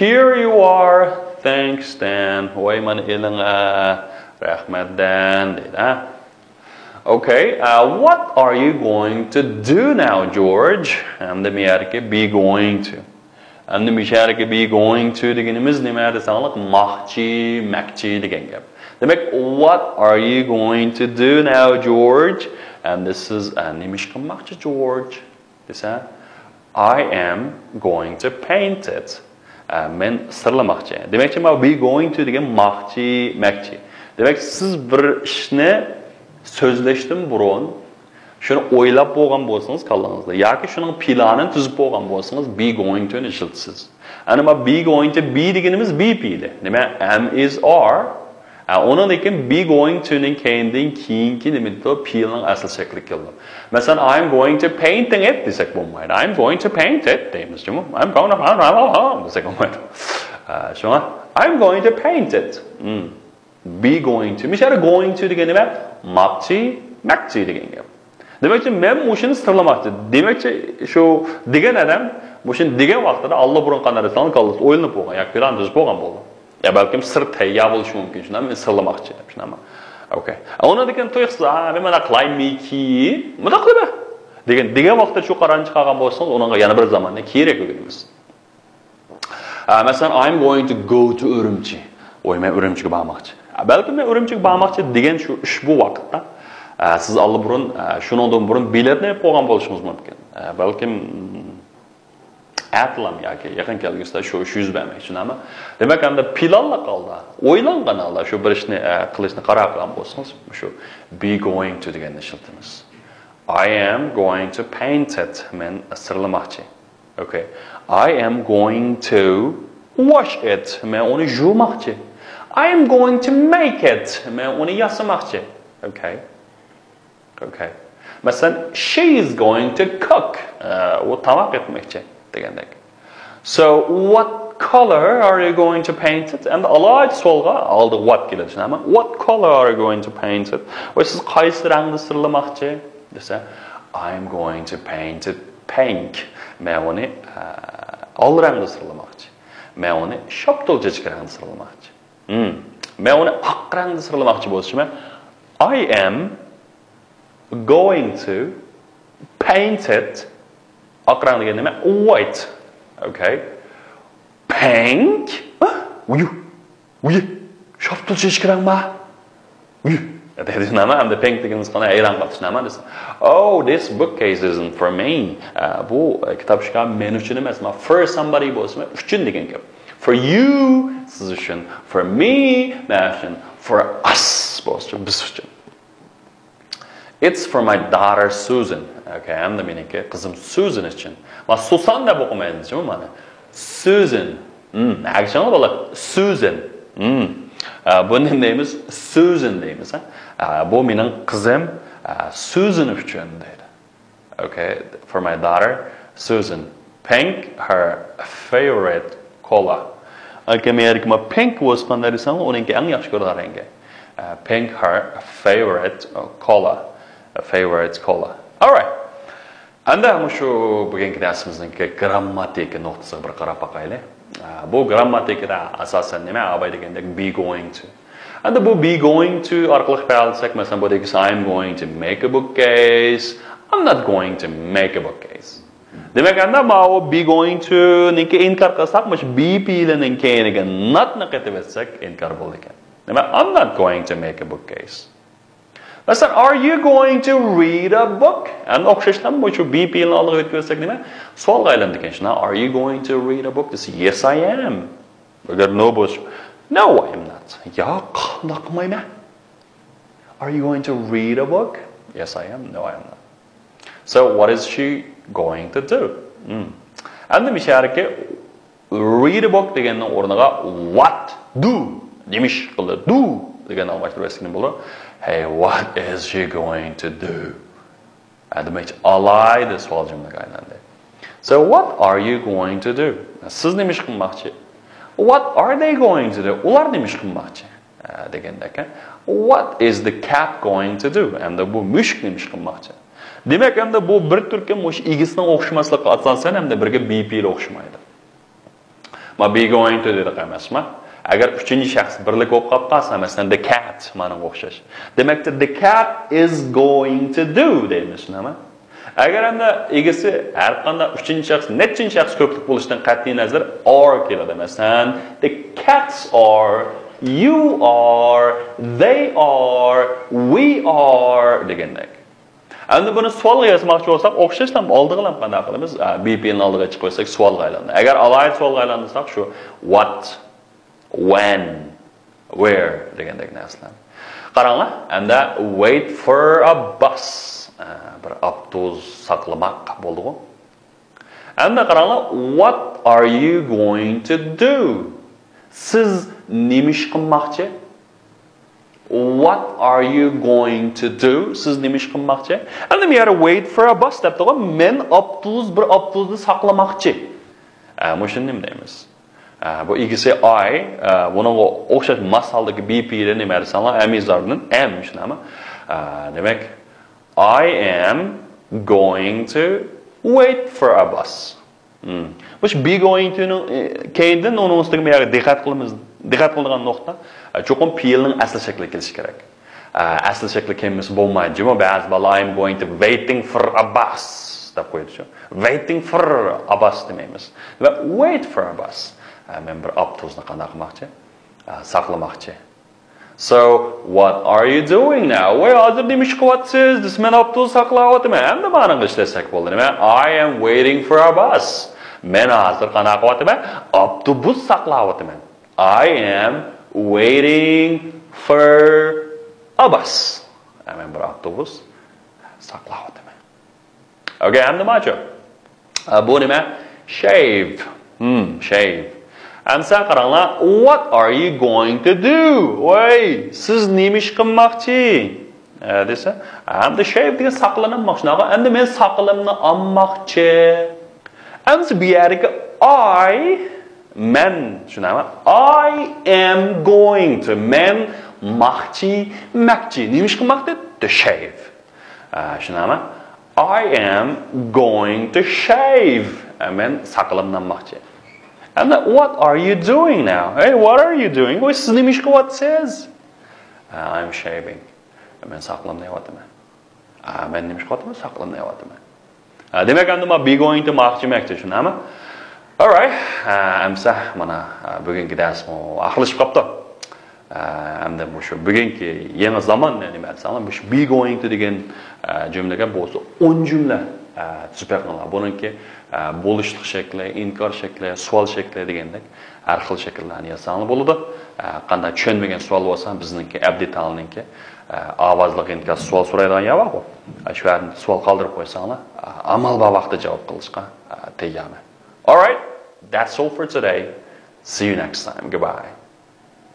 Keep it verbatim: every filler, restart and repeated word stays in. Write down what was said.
Here you are. Thanks, Dan. ۋاي، مانا ئېلىڭە. رەھمەت، دەن، دەيدۇ، ھە. Okay, uh, what are you going to do now, George? ئەمدى مۇ يەردىكى be going to. ئەمدى مۇ يەردىكى be going to دېگىنىمىز نېمە دېسەڭلار، ماقچى، مەكچى دېگەن گەپ. دېمەك، what are you going to do now, George? ئەمدى سىز، ئە، نېمە ئىش قىلماقچى، جورج؟ دېسە، I am going to paint it. ئە، مەن سىرلىماقچى. دېمەكچى، مانا be going to دېگەن ماقچى، مەكچى. دېمەك، سىز بىر ئىشنى سۆزلەشتىن بۇرۇن شۇنى ئويلاپ بولغان بولسىڭىز كاللىڭىزدا ياكى شۇنىڭ پىلانىنى تۈزۈپ بولغان بولسىڭىز، be going to نى ئىشلىتىسىز. ئەنە مانا be going to be دېگىنىمىز be پېئىلى. نېمە؟ Am، is، are. ئە، ئۇنىڭدىن كېيىن be going to نىڭ كەينىدىن كېيىنكى نېمە دېيدۇ؟ پېئىلنىڭ ئەسلى شەكلى كېلىدۇ. مەسىلەن، I'm going to painting it دېسەك بولمايدۇ. I'm going to paint it دەيمىز جۇمۇ. I'm going to دېسەك بولمايدۇ. ئە، شۇڭا I'm going to paint it. Hmm. Be going to. مۇشۇ يەردە going to دېگەن نېمە؟ ماقچى، مەكچى دېگەن گەپ. دېمەكچى، مەن مۇشۇنى سىرلىماقچى. دېمەكچى، شۇ دېگەن ئادەم مۇشۇنى دېگەن ۋاقتىدا ئاللىبۇرۇن قانداق دېسەڭلار كاللىسىدا ئويلىنىپ بولغان ياكى پىلان تۈزۈپ بولغان بولىدۇ. يا بەلكىم سىر تەييار بولۇشى مۇمكىن، شۇنداقمۇ؟ مەن سىرلىماقچى دەپ، شۇنداقمۇ؟ ئوكەي. ئۇنىڭدىن كېيىن تۇيۇقسىز، ھا، مەن مانا قىلايمىكى، مۇنداق قىلىمەن دېگەن، دېگەن ۋاقىتتا شۇ قارارنى چىقارغان بولسىڭىز، ئۇنىڭغا يەنە بىر زاماننى كېرەك ئۆگىنىمىز. ئە، مەسىلەن، I'm going to go to ئۈرۈمچى. ۋاي، مەن ئۈرۈمچىگە بارماقچى. ئە، بەلكىم مەن ئۈرۈمچىگە بارماقچى دېگەن شۇ ئۇشبۇ ۋاقىتتا، ئە، سىز ئاللىبۇرۇن، ئە، شۇنىڭدىن بۇرۇن بېلەتنى ئېلىپ قويغان بولۇشىڭىز مۇمكىن. ئە، بەلكىم، ئەتىلام ياكى يېقىن كەلگۈسىدە شۇ ئىش يۈز بەرمەكچى، شۇنداقمۇ؟ دېمەك، ئەمدى پىلانلىق ھالدا، ئويلانغان ھالدا شۇ بىر ئىشنى، ئە، قىلىشنى قارار قىلغان بولسىڭىز، شۇ be going to دېگەننى ئىشلىتىمىز. I am going to paint it. مەن سىرلىماقچى. Okay. I am going to wash it. مەن ئۇنى يۇماقچى. I am going to make it. مەن ئۇنى ياسىماقچى. Okay. Okay. مەسىلەن، she is going to cook. ئە، ئۇ تاماق ئەتمەكچى دېگەندەك. So, what color are you going to paint it? ئەمدى ئالاھىدە سوئالغا ئالدى what كېلىدۇ، شۇنداقمۇ؟ What color are you going to paint it? ۋە سىز قايسى رەڭدە سىرلىماقچى؟ دېسە، I'm going to paint it pink. مەن ئۇنى، ئە، ئال رەڭدە سىرلىماقچى. مەن ئۇنى شاپتۇل چېچىكى رەڭدە سىرلىماقچى. Hmm. مەن ئۇنى ئاق رەڭدە سىرلىماقچى بولسىمۇ، I am going to paint it. ئاق رەڭ دېگەن نېمە؟ White. Okay. Pink. ھە؟ ۋۇي. ۋۇي. شاپتۇل چېچىكى رەڭما؟ ۋۇي. دېدى، نېمە؟ ئەمدى pink دېگىنىمىز قانداق؟ ھەيران قاپسىز، نېمە دېسە، Oh, this bookcase isn't for me. ئە، بۇ، ئە، كىتاب شكاپى مەن ئۈچۈن ئەمەس، مانا for somebody بولسىمۇ، ئۈچۈن دېگەن گەپ. For you، سىز ئۈچۈن. For me، مەن ئۈچۈن. For us بولسىچۇ، بىز ئۈچۈن. It's for my daughter Susan. Okay, ئەمدى مېنىڭكى قىزىم سۇزان ئۈچۈن. مانا سۇسان دەپ ئوقۇمايمىز جۇمۇ مانا. سۇزان. Hmm، ئەگىشىڭلار بالىلار. سۇزان. Hmm. ئە، بۇنى نېمە دەيمىز؟ سۇزان دەيمىز، ھە؟ ئە، بۇ مېنىڭ قىزىم، ئە، سۇزان ئۈچۈن دەيدۇ. Okay, for my daughter Susan. Pink her favorite color. Okay, مەيەركىما pink بولسا قانداق دېسەڭ، ئۇنىڭكى ئەڭ ياخشى كۆرىدىغان رەڭگى. ئە، pink her favorite، ئە، color. Favorite color. Alright. ئەمدى مۇشۇ بۈگۈنكى دەرسىمىزنىڭكى گرامماتىكا نۇقتىسىغا بىر قاراپ باقايلى. ئە، بۇ گرامماتىكىدا ئاساسەن نېمە؟ ئاۋاي دېگەندەك be going to. ئەمدى بۇ be going to ئارقىلىق ئىپادىلىسەك، مەسىلەن، بۇ دېگۈسى I'm going to make a bookcase. I'm not going to make a bookcase. دېمەك، ئەمدى ماۋۇ be going to نىڭكى ئىنكار قىلساق، مۇشۇ be پېئىلىنىڭ كەينىگە not نى قېتىۋەتسەك، ئىنكار بولىدىكەن. دېمەك، I'm not going to make a bookcase. مەسىلەن، are you going to read a book? ئەمدى ئوخشاشلا مۇشۇ be پېئىلىنى ئالدىغا يۆتكىۋەتسەك نېمە؟ سوئالغا ئايلىنىدىكەن، شۇنداق؟ Are you going to read a book؟ دېسە، yes, I am. ئەگەر no بولسا، no, I am not. ياق، ئۇنداق قىلمايمەن. Are you going to read a book? Yes, I am. No, I am not. So, what is she going to do? Hmm. ئەمدى مۇشۇ يەردىكى read a book دېگەننىڭ ئورنىغا what do، نېمە ئىش قىلىدۇ دېگەننى ئالماشتۇرۇۋەتسەك نېمە بولىدۇ؟ Hey, what is she going to do? ھە، دېمەكچى، ئالاھىدە سوئال جۈملىگە ئايلاندى. So, what are you going to do? سىز نېمە ئىش قىلماقچى؟ What are they going to do? ئۇلار نېمە ئىش قىلماقچى؟ ھە، دېگەندەك، ھە؟ What is the cat going to do? ئەمدى بۇ مۈشۈك نېمە ئىش قىلماقچى؟ دېمەك، ئەمدى بۇ بىر تۈركۈم مۇشۇ ئىگىسىنىڭ ئوخشىماسلىقى ئاساسەن ئەمدى بىرگە be پېئىلى ئوخشىمايدۇ. ما be going to دېدۇق ئەمەسما؟ ئەگەر ئۈچىنچى شەخس بىرلىك بولۇپ قالىپ قالسا، مەسىلەن، the cat مانىڭغا ئوخشاش. دېمەكتە، the cat is going to do دەيمىز، شۇنداقمۇ؟ ئەگەر ئەمدى ئىگىسى ھەر قانداق ئۈچىنچى شەخس، نەچچىنچى شەخس كۆپلۈك بولۇشتىن قەتئىي نەزەر، are كېلىدۇ. مەسىلەن، the cats are، you are، they are، we are دېگەندەك. ئەمدى بۇنى سوئالغا ياسىماقچى بولساق، ئوخشاشلا ئالدىغىلا قانداق قىلىمىز؟ ئە، be نىڭ ئالدىغا چىقىۋەتسەك سوئالغا ئايلىنىدۇ. ئەگەر ئالاھىدە سوئالغا ئايلاندۇرساق، شۇ what، when، where دېگەندەك نەرسىلەر. قاراڭلار، ئەمدى wait for a bus. ئە، بىر ئاپتوبۇس ساقلىماق بولدىغۇ. ئەمدى قاراڭلار، what are you going to do؟ سىز نېمە ئىش قىلماقچى؟ What are you going to do? سىز نېمە ئىش قىلماقچى؟ ئەمدى بۇ يەردە wait for a bus دەپتىغۇ، مەن ئاپتوبۇس، بىر ئاپتوبۇسنى ساقلىماقچى. ئە، مۇشۇنى نېمە دەيمىز؟ ئە، بۇ ئىگىسى I، ئە، بۇنىڭغا ئوخشاش ماس ھالدىكى be دە نېمە دېسەڭلار، am ئىزاردىن am شۇنداقمۇ؟ ئە، دېمەك، I am going to wait for a bus. مم. مۇشۇ be going to نىڭ، ئى، كەينىدىن ئۇنىڭ ئۈستىگە بۇ يەرگە دىققەت قىلىمىز، دىققەت قىلىدىغان نۇقتا، ئە، چوقۇم پېئىلنىڭ ئەسلى شەكلى كېلىشى كېرەك. ئە، ئەسلى شەكلى كەلمىسە بولمايدۇ. جۇمۇ بەزى بالىلار I'm going to waiting for a bus دەپ قويىدۇ. Waiting for a bus دېمەيمىز. ۋە wait for a bus. ئە، مەن بىر ئاپتوبۇسنى قانداق قىلماقچى؟ ئە، ساقلىماقچى. So, what are you doing now? ۋاي، ھازىر نېمە ئىش قىلىۋاتىسىز؟ دېسە، مەن ئاپتوبۇس ساقلاۋاتىمەن. ئەمدى مانىڭغا ئىشلەتسەك بولدى. نېمە؟ I am waiting for a bus. مەن ھازىر قانداق قىلىۋاتىمەن؟ ئاپتوبۇس ساقلاۋاتىمەن. I am waiting for a bus. مەن بىر ئاپتوبۇس ساقلاۋاتىمەن. ئوكەي، ئەمدى ماچۇ. ئە، بۇ نېمە؟ Shave. Hmm, shave. ئەمسە قاراڭلار، what are you going to do? ۋاي، سىز نېمە ئىش قىلماقچى؟ ئە، دېسە، ئەمدى shave دېگەن ساقلىنماق، شۇنداقمۇ؟ ئەمدى مەن ساقىلىمنى ئالماقچى. ئەمسە بۇ يەردىكى I، مەن، شۇنداقمۇ؟ I am going to، مەن ماقچى، مەكچى. نېمە ئىش قىلماقچى؟ To shave. ئە، شۇنداقمۇ؟ I am going to shave. ئە، مەن ساقىلىمنى ئالماقچى. ئەمدى، what are you doing now? Hey, what are you doing? ۋاي، سىز نېمە ئىش قىلىۋاتىسىز؟ ئە، I'm shaving. مەن ساقىلىمنى ئېلىۋاتىمەن. ئە، مەن نېمە ئىش قىلىۋاتىمەن؟ ساقىلىمنى ئېلىۋاتىمەن. ئە، دېمەك، ئەمدى ما be going to ماقچى مەكچى، شۇنداقمۇ؟ Alright. ئە، ئەمسە، مانا، ئە، بۈگۈنكى دەرسمۇ ئاخىرلىشىپ قاپتۇ. ئە، ئەمدى مۇشۇ بۈگۈنكى يېڭى زامان نېمە دېسەڭلار، مۇشۇ be going to دېگەن، ئە، جۈملىگە بولسا ئون جۈملە، ئە، تۈزۈپ بېقىڭلار. بۇنىڭكى، ئە، بولۇشلۇق شەكلى، ئىنكار شەكلى، سوئال شەكلى دېگەندەك ھەر خىل شەكىللەرنى يازساڭلار بولىدۇ. ئە، قانداق چۈشەنمىگەن سوئال بولسا، بىزنىڭكى ئەبدى تاڭلىنىڭكى، ئە، ئاۋازلىق ئىنكاس سوئال سورايدىغان يەر بارغۇ. ئە، شۇ يەردىن سوئال قالدۇرۇپ قويساڭلار، ئە، ئامال بار ۋاقىتتا جاۋاب قىلىشقا، ئە، تەييارمەن. Alright, that's all for today. See you next time. Goodbye.